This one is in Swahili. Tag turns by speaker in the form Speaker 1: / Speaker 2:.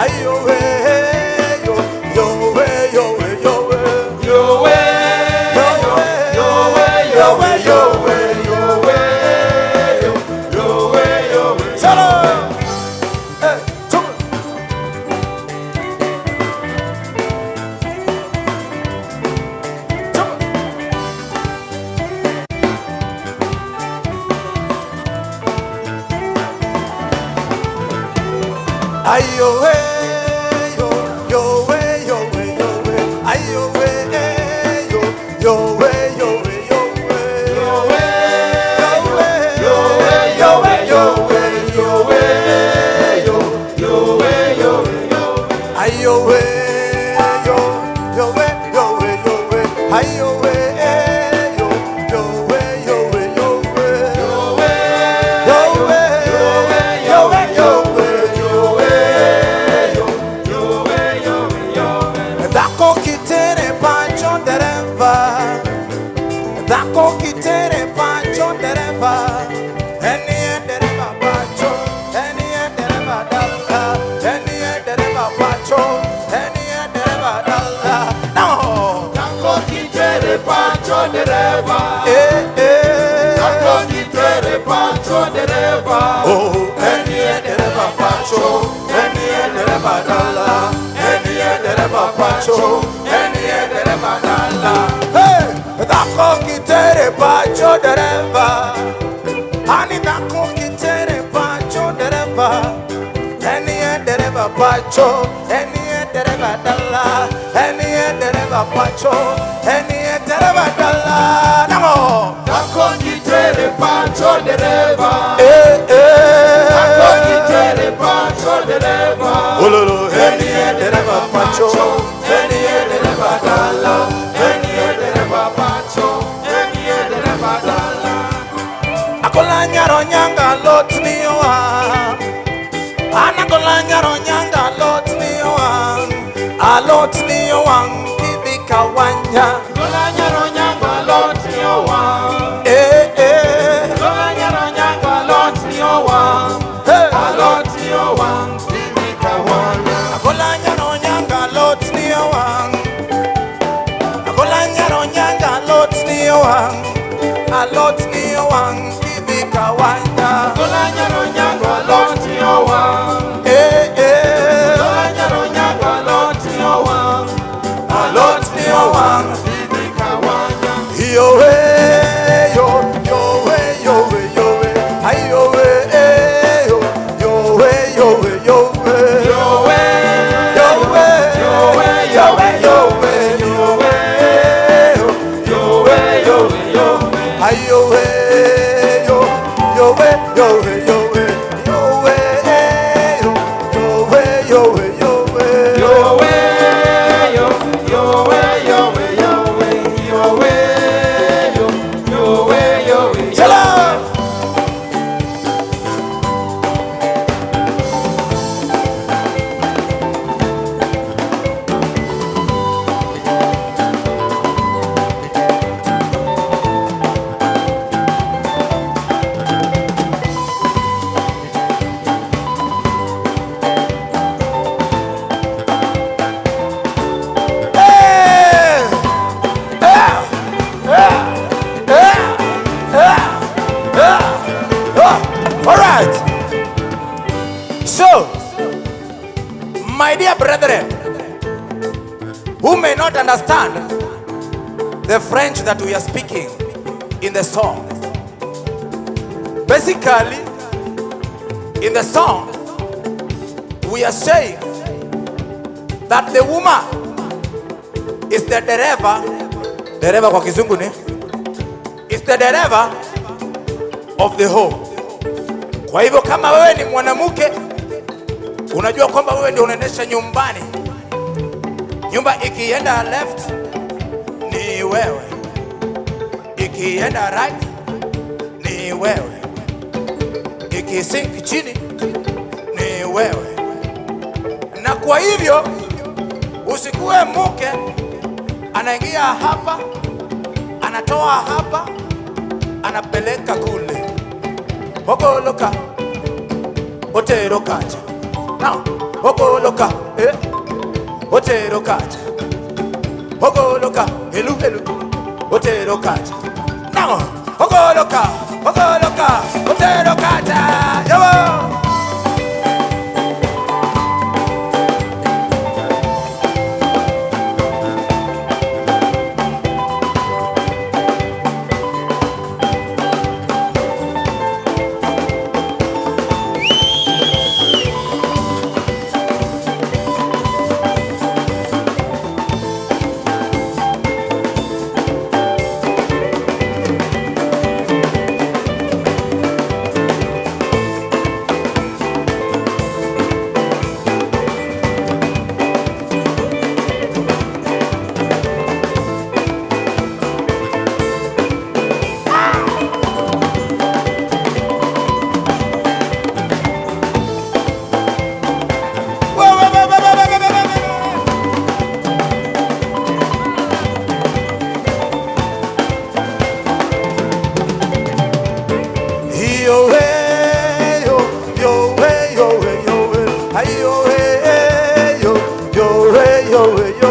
Speaker 1: Ayo we yo yo we yo we yo we
Speaker 2: Yo we
Speaker 1: yo we
Speaker 2: yo we yo we yo we yo yo we yo we.
Speaker 1: Shalom. Eh, chuma. Chuma. Ayo we yo yo we yo we yo we ayo we yo yo we yo we yo we
Speaker 2: Yo we
Speaker 1: yo we
Speaker 2: yo we yo we yo we yo yo we yo we yo.
Speaker 1: Ayo we yo yo we yo we yo we ayo we yo yo we yo we yo we
Speaker 2: Yo we
Speaker 1: yo we
Speaker 2: yo we yo we yo we yo yo we yo we yo we.
Speaker 1: Dhako kitere pacho dereva, dhako kitere pacho dereva, eni dereva pacho, eni dereva dalla, eni dereva pacho, eni dereva dalla. No,
Speaker 2: Dhako kitere pacho dereva.
Speaker 1: eh eh.
Speaker 2: Dhako kitere pacho dereva.
Speaker 1: Oh, eni dereva pacho, eni dereva dalla, eni dereva pacho, eni dereva dalla. Hey, dhako kitere pacho dereva, ani dhako kitere pacho dereva, eni dereva pacho, eni dereva dalla, eni dereva pacho, eni dereva dalla. Namo.
Speaker 2: Dhako kitere pacho dereva.
Speaker 1: Eh eh.
Speaker 2: Dhako kitere pacho dereva.
Speaker 1: Ololo, eni dereva pacho,
Speaker 2: Eni dereva dalla. Eni dereva pacho. Eni dereva dalla.
Speaker 1: Agola nyaro nyanga lot ni oa. Anagola nyaro nyanga lot ni oa. Alot ni oa kibika wanya.
Speaker 2: Gola nyaro nyango alot ni owang'.
Speaker 1: Eh eh.
Speaker 2: Gola nyaro nyango alot ni owang'.
Speaker 1: Hey.
Speaker 2: Alot ni owang' kibika wanya.
Speaker 1: Agola nyaro nyanga lot ni oa. Agola nyaro nyanga lot ni oa. Alot ni oa kibika wanya.
Speaker 2: Gola nyaro nyango alot ni owang'.
Speaker 1: Eh eh.
Speaker 2: Gola nyaro nyango alot ni owang'.
Speaker 1: Alot ni oa.
Speaker 2: Kibika wanya.
Speaker 1: Yo we yo yo we yo we yo we ayo we yo yo we yo we yo we
Speaker 2: Yo we
Speaker 1: yo we
Speaker 2: yo we
Speaker 1: yo we yo we
Speaker 2: yo we yo we yo we yo we.
Speaker 1: ayo we yo yo we yo we yo we yo we yo yo we yo we yo we
Speaker 2: Yo we yo yo we yo we yo we yo we yo yo we yo we.
Speaker 1: Shalom. Hey! Oh, all right. So, my dear brethren, who may not understand the French that we are speaking in the song, basically, in the song, we are saying that the woman is the dereva. Dereva kwa kizungu ni is the dereva of the home. Kwa hivyo kama wewe ni mwanamke, unajua kwamba wewe ndio unaendesha nyumbani. Nyumba ikienda left ni wewe, ikienda right ni wewe, ikisink chini ni wewe. Na kwa hivyo usikuwe mke anaingia hapa, anatoa hapa, anapeleka kule. Ogoloka otero kacha. Now, Ogolo ka, eh. Otero kacha. Ogolo ka, elu elu. Otero kacha. Nang'o? Ogolo ka, ogolo ka, otero kacha. Yawo! Wa, wa, wa, wa, wa, wa, wa, wa, wa. Yo, hey, yo, yo, hey, yo, hey, yo, hey. Ay, yo, hey, yo, yo, hey, yo, hey.